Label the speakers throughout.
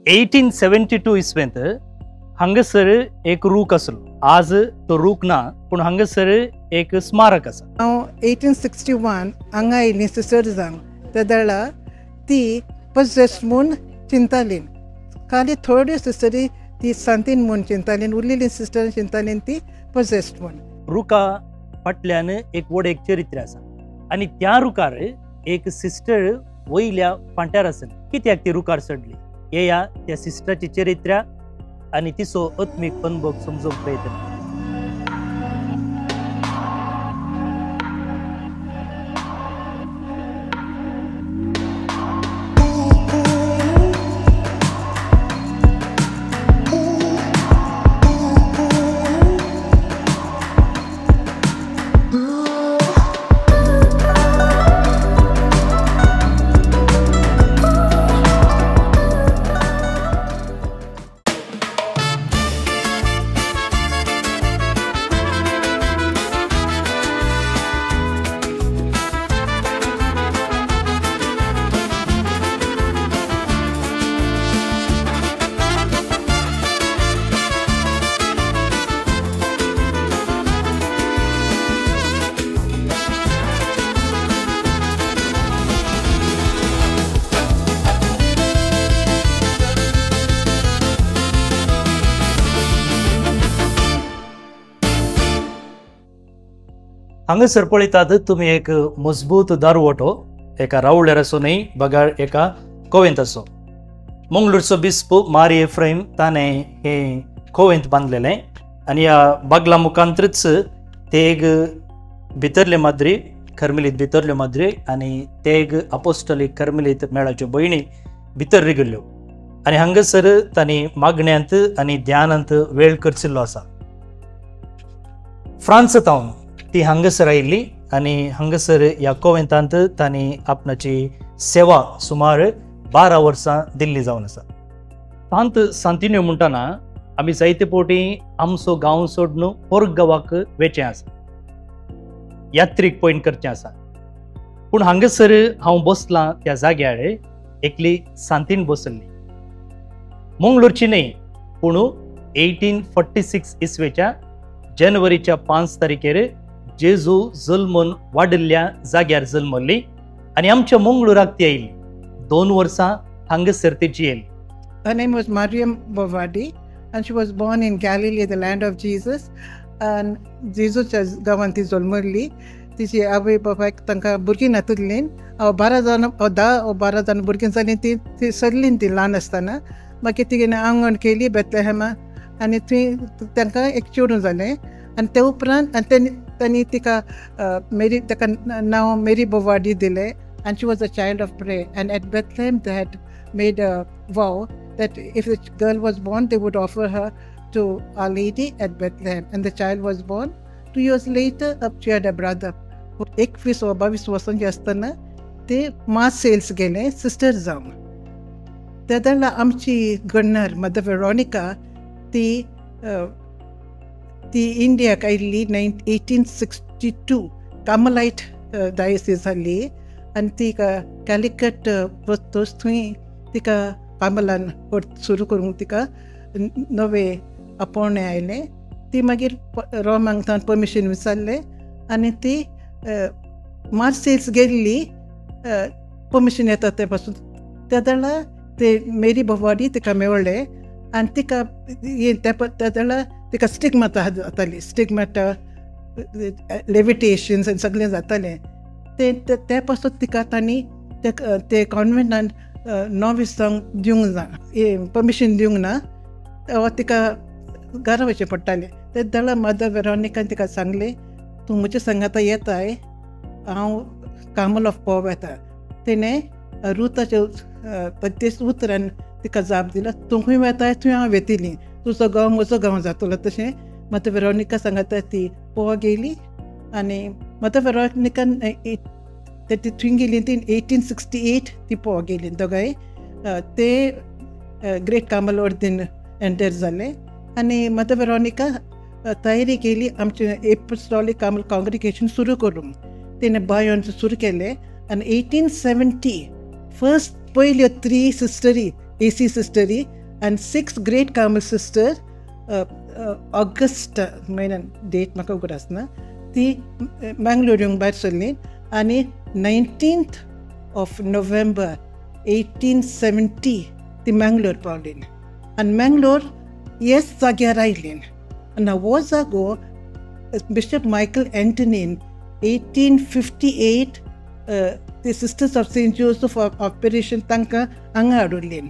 Speaker 1: 1872 इस्वेंत हांगासर एक रूख आसलो. आज तो रूख ना, पूण हांगासर एक स्मारक आसा.
Speaker 2: हांव 1861 हांगा आयली सिस्टर जावंक. तेदळा ती पजेस्ट म्हूण चिंताली. खाली थोड्यो सिस्टरी ती सांतीन म्हूण चिंताली, उरलेली सिस्टर चिंताली ती पजेस्ट म्हूण.
Speaker 1: रुखा फाटल्यान एक व्हड एक चरित्र आसा आनी त्या रुखार एक सिस्टर वयल्या फांट्यार आसली. कित्याक ती रुखार चडली येया त्या सिस्टराची चरित्र आनी तिचो आत्मीक अनुभव समजूंक प्रयत्न. हांगासर पळयतात तुमी एक मजबूत दारवटो एका रावळ्यार आसो न्हय बगार एका कोवेंत आसो. मंगळूरचो बिस्प मारी एफ्राईम ताणें हें कोवेंत बांदलेलें आनी ह्या बागला मुखांतच तेग भितरले माद्री कर्मेलीत भितरल्यो माद्री आनी तेग अपोस्टोलीक कर्मेलीत मेळाच्यो भयणी भितर रिगिल्ल्यो आनी हांगासर तांणी मागण्यांत आनी ध्यानांत वेळ करचिल्लो आसा. फ्रांस तावन ती हांगासर आयिल्ली आनी हांगासर ह्या कोवेंतांत तांणी आपणाची सेवा सुमार 12 वर्सां दिल्ली जावन आसा. सांत सांतिन्यो म्हणटना आमी जायते फावटी आमचो गांव सोडून पोर गांवाक वेचें आसा, यात्रीक पॉयंट करचें आसा. पूण हांगासर हांव बसलां त्या जाग्यार एकली सांतीन बसल्ली. मंगळूरची न्हय, पूण 1846 इस्वेच्या जानेवारीच्या 5 तारखेर जेजू जल्मून वाडिल्ल्या जाग्यार जल्मल्ली आनी आमच्या मंगळूराक ती आयली. 2 वर्सां हांगासर ती जियेली.
Speaker 2: Her name was Mariam Baouardy and she was born in Galilee, the land of Jesus. And जेजूच्या गांवांत ती जल्मल्ली. तिची आवय बापायक तांकां भुरगीं नातिल्लीं. 12 जाण 10 वा 12 जाण भुरगीं जालीं. ती ती सगलीं ती ल्हान आसतना मागीर तिगेली आंगण केली बेथलेहेमा आनी थंय तांकां एक चेडूं जालें. आनी ते उपरांत आनी तांणी तिका मेरी ताका नांव मेरी बोवाडी दिलें. And she was a child of prayer. And at Bethlehem they had made a vow that if the girl was born, they would offer her to Our Lady at Bethlehem. And the child was born. 2 years later, she had a brother. 21 वा 22 वर्सांची आसतना ते मार्सेल्स गेले sister जावंक. तेदळा आमची गणर mother Veronica ती ती इंडियाक आयिल्ली 1862 कार्मेलायट डायसीस जाल्ली आनी तिका कॅलिकट वचतच थंय तिका कार्मेलान सुरू करूंक तिका नवे आपोवणें आयलें. ती मागीर रोमांक तावन परमिशन विचारलें आनी ती मार्सेल्स गेल्ली परमिशन येता ते पासून. तेदळा ते मेरी बोवाडी तिका मेळ्ळें आनी तिका तेदळा तिका स्टिग्माटा जाताली, स्टिग्माटा लेविटेशन्स आनी सगळें जातालें. ते ते पासून तिका तांणी ते कॉन्वेंटान नॉवीस जावंक दिवंक ना, परमिशन दिवंक ना, वा तिका घरा वचचें पडटालें. ते दळा मदर वेरोनिकान तिका सांगलें, तूं म्हज्या सांगाता येताय, हांव कार्मेल ऑफ पोवा येता. तेणें रुताच्या तेच उतरान तिका जाप दिला, तूं खंय वेताय थंय हांव वेतली, तुजो गांव म्हजो गांव जातलो. तशें मदर वेरोनिका सांगाता ती पोवा गेली आनी मदर वेरोनिकान ती थंय गेली ती 1868 ती पोवा गेली दोगांय. ते ग्रेट कार्मेल ऑर्दीन एंटर जाले आनी मदर वेरोनिका तयारी केली आमचें एपिस्टोलिक कार्मेल कॉंग्रिगेशन सुरू करूंक. तेणें बायोन सुरू केलें आनी 1870 फर्स्ट पयल्यो 3 सिस्टरी AC सिस्टरी आनी 6 ग्रेट कार्मल सिस्टर ऑगस्ट म्हयन्यान डेट म्हाका उगडासना ती मँगलोर येवंक भायर सरली आनी 19th of November 1870 ती मँगलोर पावली आनी मँगलोर हेच जाग्यार आयली आनी हो जागो बिशप मायकल एंटनीन 1858 ते sisters of Saint Joseph of Apparition तांकां हांगा हाडुल्ली.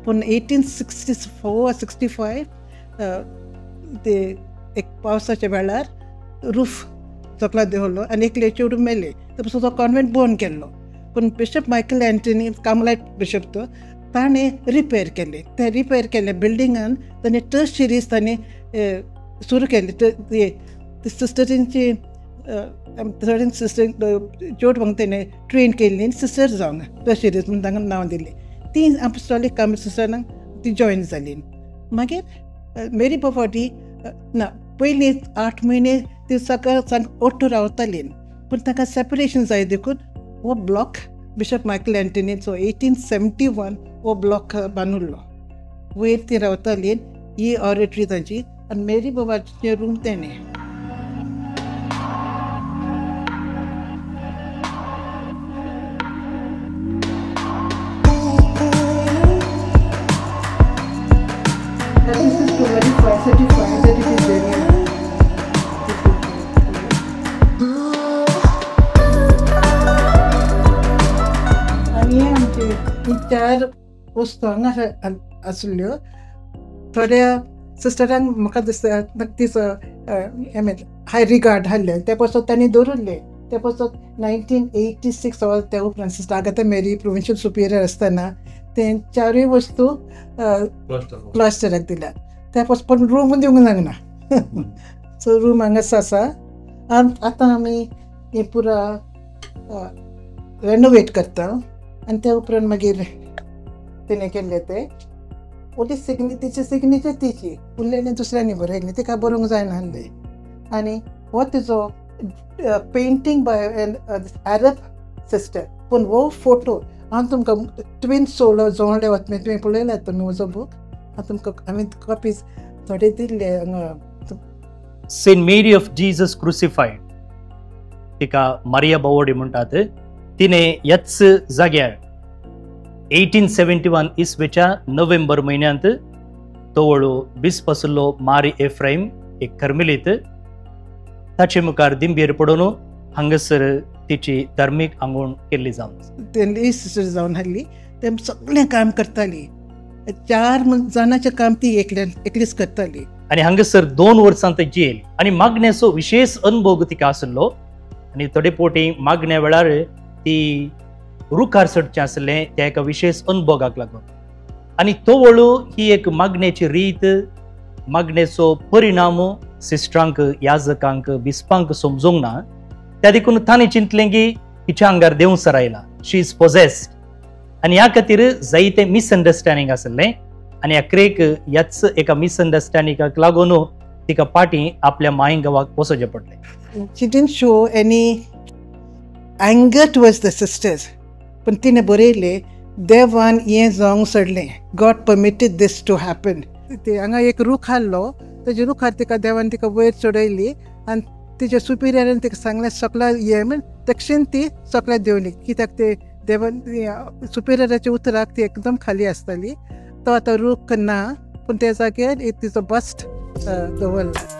Speaker 2: पूण 1864 65 ते एक पावसाच्या वेळार रूफ सकला देंवलो आनी एकले चेडूं मेले. ते पासून तो कॉन्वेंट बंद केल्लो. पूण bishop Michael Antony Carmelite bishop तो ताणें रिपेर केलें. तें रिपेर केलें बिल्डिंगान ताणें टर्शरीज ताणें सुरू केली. ते सिस्टरींची थोडे सिस्टर चेडवांक तेणें ट्रेन केल्ली सिस्टर जावंक टर्शरीज म्हूण तांकां नांव दिलें. ती आपोस्टॉलीक कार्मल सिस्टरांक ती जॉयन जाली. मागीर मेरी बोवाडी ना पयलीं 8 म्हयने ती सकाळ ओट्टू रावताली पूण तांकां सेपरेशन जाय देखून हो ब्लॉक बिशप मायकल एंटनीचो 1871 हो ब्लॉक बांदिल्लो. वयर ती रावताली ही ऑरेटरी तांची आनी मेरी बोवाचें रूम तेणें. This is to verify, certify that it is genuine. आनी हे आमचे ही 4 वस्तू हांगा आसल्यो. थोड्या सिस्टरांक म्हाका दिसता तिचो I mean high regard आहले ते पासून तांणी दवरिल्ले. ते पासून 1986 त्या उपरांत सिस्टर आगाता मेरी प्रोविन्शियल सुपिरियर आसतना ते 4 वस्तू क्लॉस्टराक दिल्यात. त्या पासून पण रूम दिवंक लागना. सो रूम हांगाच आसा. आतां आमी हें पुरा रेनोवेट करता आनी त्या उपरांत मागीर तेणें केल्लें तें ओली तिची सिग्नेचर तिची उरलेलें दुसऱ्यांनी बरयल्लें तिका बरोवंक जायना आहलें. आनी हो तिचो painting by an Arab sister. पूण हो फोटो हांव तुमकां ट्विन सोल जोडले वतलें तुवें पळयला तुमी म्हजो बूक हांव तुमकां हांवें कॉपीज थोडे दिल्ले हांगा.
Speaker 1: Saint Mary of Jesus crucified तिका मारिया बोवाडी म्हणटात. तिणें ह्याच जाग्यार 1871 इसवेच्या नोव्हेंबर म्हयन्यांत तवळो बिस्प आशिल्लो मारी एफ्राईम एक कर्मेलीत ताचे मुखार दिंबेर पडून हांगासर तिची धार्मीक आंगवण केल्ली जावन
Speaker 2: तेणी सिस्टर जावन आहली. ते सगळें काम करताली. 4 जाणांचें काम ती एकलीच करताली.
Speaker 1: आनी हांगासर 2 वर्सां ती जियेली आनी मागण्याचो विशेष अनुभव तिका आशिल्लो. आनी थोडे पोटी मागण्या वेळार ती रुखार चडचें आसलें त्या एका विशेष अनुभवाक लागून. आनी तवळू ही एक मागण्याची रीत मागण्याचो परिणाम सिस्टरांक याजकांक बिस्पांक समजूंक ना. त्या देखून तांणी चिंतलें की हिच्या आंगार देव सरायला, शी is possessed. आनी ह्या खातीर जायते मिसअंडरस्टँडींग आसलें आनी अक्रेक ह्याच एका मिसअंडरस्टँडिंगाक लागून तिका फाटीं आपल्या माय गांवाक वचचें पडलें.
Speaker 2: She didn't show any anger towards the sisters. पूण तिणें बरयलें देवान हें जावंक सोडलें. God permitted this to happen. ते हांगा एक रूख आहलो तेजे रुखार तिका देवान तिका वयर चडयली आनी तिच्या सुपिरियरान तिका सांगलें सकला ये म्हण. तक्षण ती सकला देंवली कित्याक ते देवान सुपिरियराच्या उतराक ती एकदम खाली आसताली. तो आतां रूख ना पूण त्या जाग्यार एक तिचो बस्ट दवरला.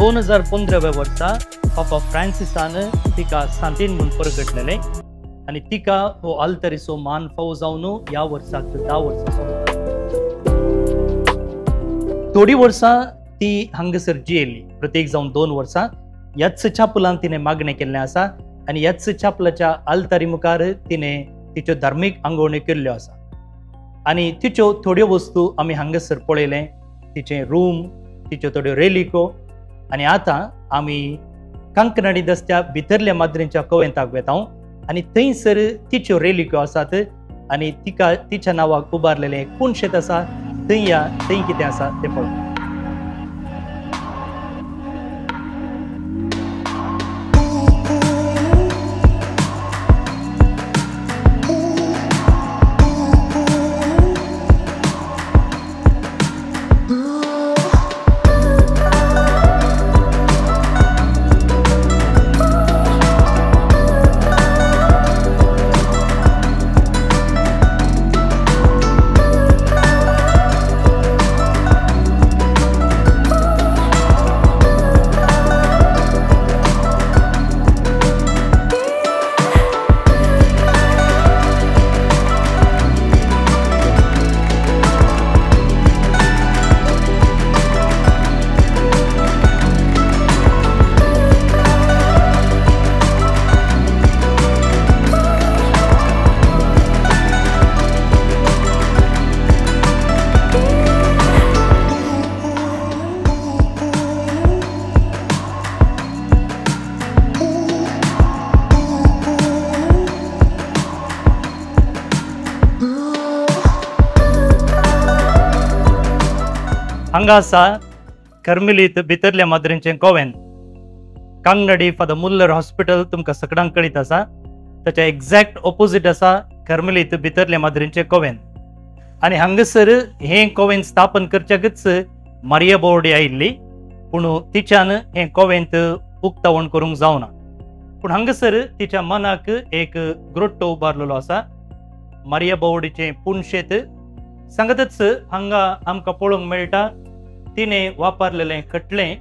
Speaker 1: 2015 वर्सा पापा फ्रांसिसान तिका सांतीन म्हूण परगटलेलें आनी तिका हो आल्तारीचो मान फावो जावन ह्या वर्साक 10 वर्सां सोंपता. थोडीं वर्सां ती हांगासर जियेल्ली, प्रत्येक जावन 2 वर्सां ह्याच छापलान तिणें मागणें केल्लें आसा आनी ह्याच छापलाच्या आल्तारी मुखार तिणें तिच्यो धार्मीक आंगवण्यो केल्ल्यो आसा. आनी तिच्यो थोड्यो वस्तू आमी हांगासर पळयलें, तिचें रूम, तिच्यो थोड्यो रेलिको. आनी आतां आमी कांकणाडी दस्त्या भितरल्या माद्रींच्या कोवेंताक वेता आनी थंयसर तिच्यो रेलिक्यो आसात आनी तिका तिच्या नांवाक उबारलेलें कुणशेत आसा, थंय या थंय कितें आसा तें पळोवया. हांगा आसा कर्मेलीत भितरल्या माद्रींचें कोवेंत. कांगनाडी फादर मुल्लर हॉस्पिटल तुमकां सगळ्यांक कळीत आसा, ताच्या एक्झॅक्ट ऑपोजीट आसा कर्मेलीत भितरल्या माद्रींचें कोवेंत. आनी हांगासर हें कोवेंत स्थापन करच्याकच मारिया बोर्डी आयिल्ली, पूण तिच्यान हें कोवेंत उक्तावण करूंक जावना. पूण हांगासर तिच्या मनाक एक ग्रोट्टो उबारलेलो आसा, मारिया बोर्डीचें पुणशेत. सांगतच हांगा आमकां पळोवंक मेळटा तिणें वापरलेलें खटलें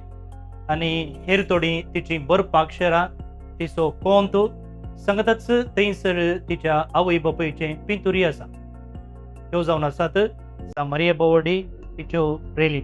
Speaker 1: आनी हेर थोडीं तिची बरपाक्षरां, तिचो कोंत. सांगतच थंयसर तिच्या आवय बापायचें पिंतुरी आसा. ह्यो जावन आसात मारिया बोवर्डी तिच्यो रेली.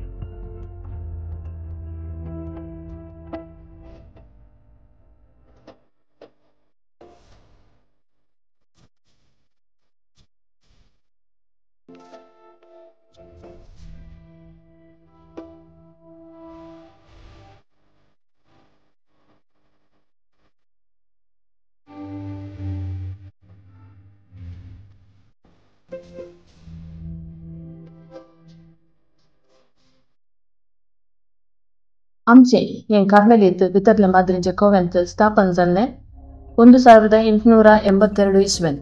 Speaker 3: आमचें हें कार्मेलीत भितरल्या माद्रींचें कोवेंत स्थापन जाल्लें 1882 इस्वेंत.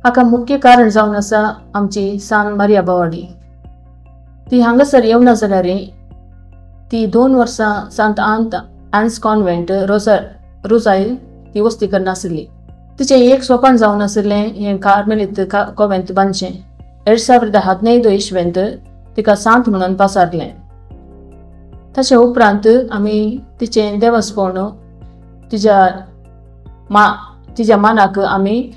Speaker 3: हाका मुख्य कारण जावन आसा आमची सान मारिया बावाडी. ती हांगासर येवना जाल्यार ती 2 वर्सां सांत आंत आन्स कॉन्वेंट रोजाय ती वस्ती करनासली. तिचें एक सोपान जावन आशिल्लें हें कार्मेलीत कोवेंत बांदचें. 2015 इस्वेंत तिका सांत म्हणून पासारलें. ताचे उपरांत आमी तिचें देवस्पण तिच्या मानाक आमी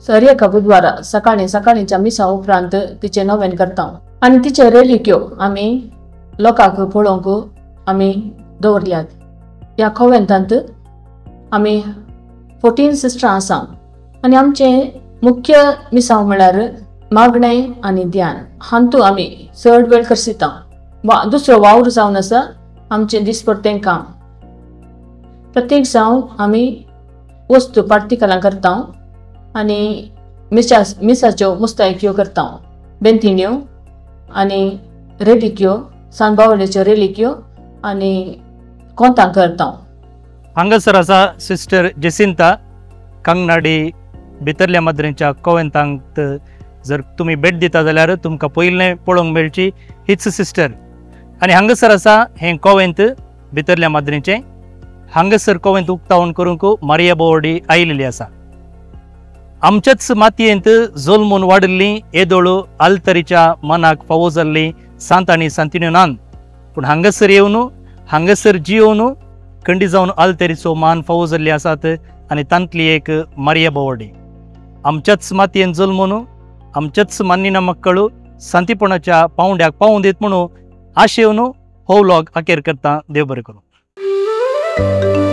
Speaker 3: सर एका बुधवारा सकाळीं सकाळींच्या मिसा उपरांत तिचें नवेन करता आनी तिचे रेलिक्यो आमी लोकांक पळोवंक आमी दवरल्यात. ह्या कोवेंतांत आमी 14 सिस्टरां आसा आनी आमचें मुख्य मिसांव म्हळ्यार मागणें आनी ध्यान हातूंत आमी चड वेळ खर्चिता. दुसरो वावर जावन आसा आमचें दिसपट्टें काम. प्रत्येक जावन आमी वस्तू पार्टिकलां करता आनी मिसाच्यो मुस्तायक्यो करता, बेंतिण्यो आनी रेलिक्यो, सान बावलेच्यो रेलिक्यो आनी कोंतां करता.
Speaker 1: हांगासर आसा सिस्टर जेसिंता. कांगनाडी भितरल्या माद्रींच्या कोवेंतांत जर तुमी भेट दिता जाल्यार तुमकां पयलें पळोवंक मेळची हीच सिस्टर. आनी हांगासर आसा हें कोवेंत भितरल्या माद्रींचें. हांगासर कोवेंत उक्तावण करूंक मारिया बोवर्डी आयिल्ली आसा. आमच्याच मातयेंत जल्मून वाडिल्ली येदोळ आल्तरीच्या मनाक फावो जाल्ली सांत आनी सांतिन्यो नान, पूण हांगासर येवन हांगासर जियोन खंडी जावन आल्तेरीचो मान फावो जाल्ली आसात आनी तांतली एक मारिया बोवार्डी आमच्याच मातयेन जल्मून आमच्याच मान्निना मक्कळू सांतीपणाच्या पावंड्याक पावून देत म्हणून आशेवन हो व्लॉग अखेर करता. देव बरें करूं.